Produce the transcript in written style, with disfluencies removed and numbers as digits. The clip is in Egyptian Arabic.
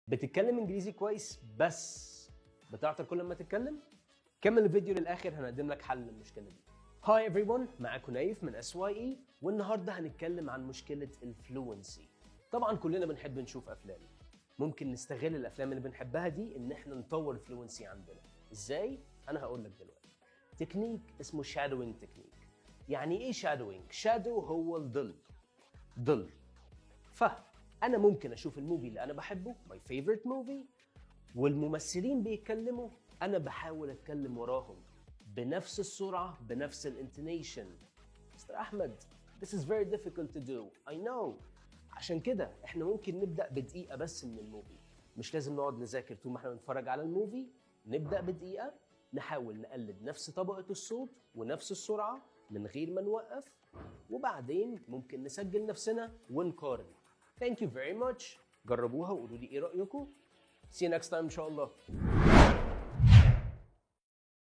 بتتكلم انجليزي كويس بس بتعطل كل ما تتكلم؟ كمل الفيديو للاخر، هنقدم لك حل للمشكلة دي. Hi everyone، معاكم نايف من SYE، والنهارده هنتكلم عن مشكلة ال fluency. طبعا كلنا بنحب نشوف افلام، ممكن نستغل الافلام اللي بنحبها دي ان احنا نطور ال fluency عندنا. ازاي؟ انا هقول لك دلوقتي. تكنيك اسمه shadowing technique. يعني ايه shadowing؟ shadow هو الظل، ظل. فانا ممكن اشوف ال movie اللي انا بحبه، my favorite movie، والممثلين بيتكلموا، انا بحاول اتكلم وراهم بنفس السرعه، بنفس ال intonation. مستر احمد، this is very difficult to do. I know. عشان كده احنا ممكن نبدا بدقيقة بس من ال movie، مش لازم نقعد نذاكر طول ما احنا بنتفرج على ال movie. نبدا بدقيقه، نحاول نقلد نفس طبقه الصوت ونفس السرعة من غير ما نوقف، وبعدين ممكن نسجل نفسنا ونقارن. Thank you very much. جربوها وقولوا لي ايه رايكم. See you next time ان شاء الله.